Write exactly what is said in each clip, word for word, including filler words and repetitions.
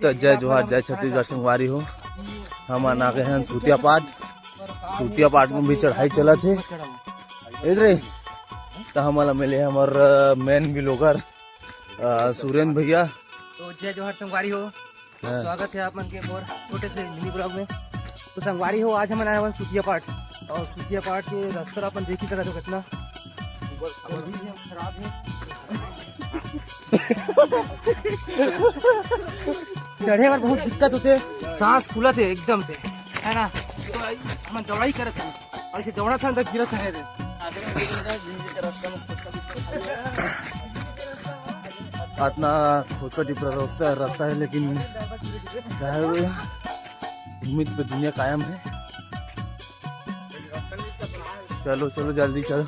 तो जय जोहार, जय छत्तीसगढ़ संगवारी हो। हमन आ गए हैं सुतिया पाट। सुतिया पाट में भी चढ़ाई चलत हे। इधरे तो हमला मिले हमर, अ, मेन व्लॉगर, अ, सुरेंद्र भैया। तो जय जोहार संगवारी हो, हाँ। स्वागत है आप मन के मोर छोटे से मिनी ब्लॉग में। तो संगवारी हो, आज हमन आए हवन सुतिया पाट, और सुतिया पाट के रास्ता अपन देख ही सकत हो कितना खराब है। चढ़े बर बहुत दिक्कत होथे, सांस फूलत हे एकदम से, है ना? तो हमन दौड़ाई करत हन, और ऐसे दौड़त हन त गिरत हन रे। अतना खोदका टिपरा रास्ता, रास्ता है, लेकिन क्या है वो, उम्मीद पे दुनिया कायम है। चलो चलो जल्दी चलो।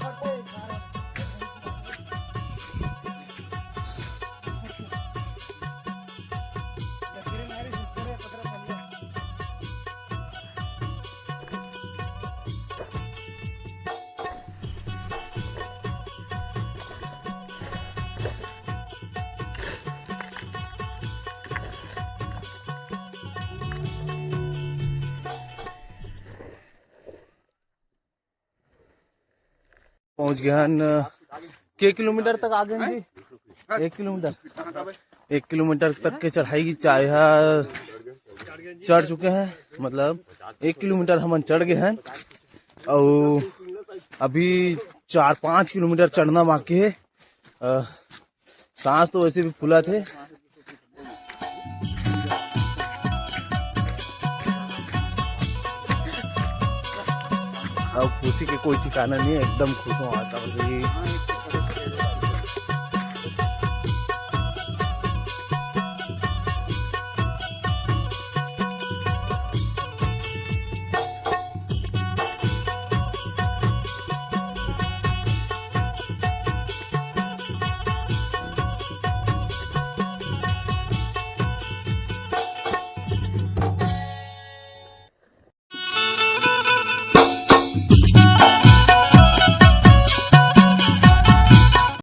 पहुंच गए हैं न, के किलोमीटर तक आ गए हैं जी? एक किलोमीटर, एक किलोमीटर तक के चढ़ाई की चाहे चढ़ चुके हैं, मतलब एक किलोमीटर हमन चढ़ गए हैं और अभी चार पाँच किलोमीटर चढ़ना बाकी है। अ, सांस तो वैसे भी फूला थे। अब खुशी के कोई ठिकाना नहीं है, एकदम खुश हूँ वातावरण।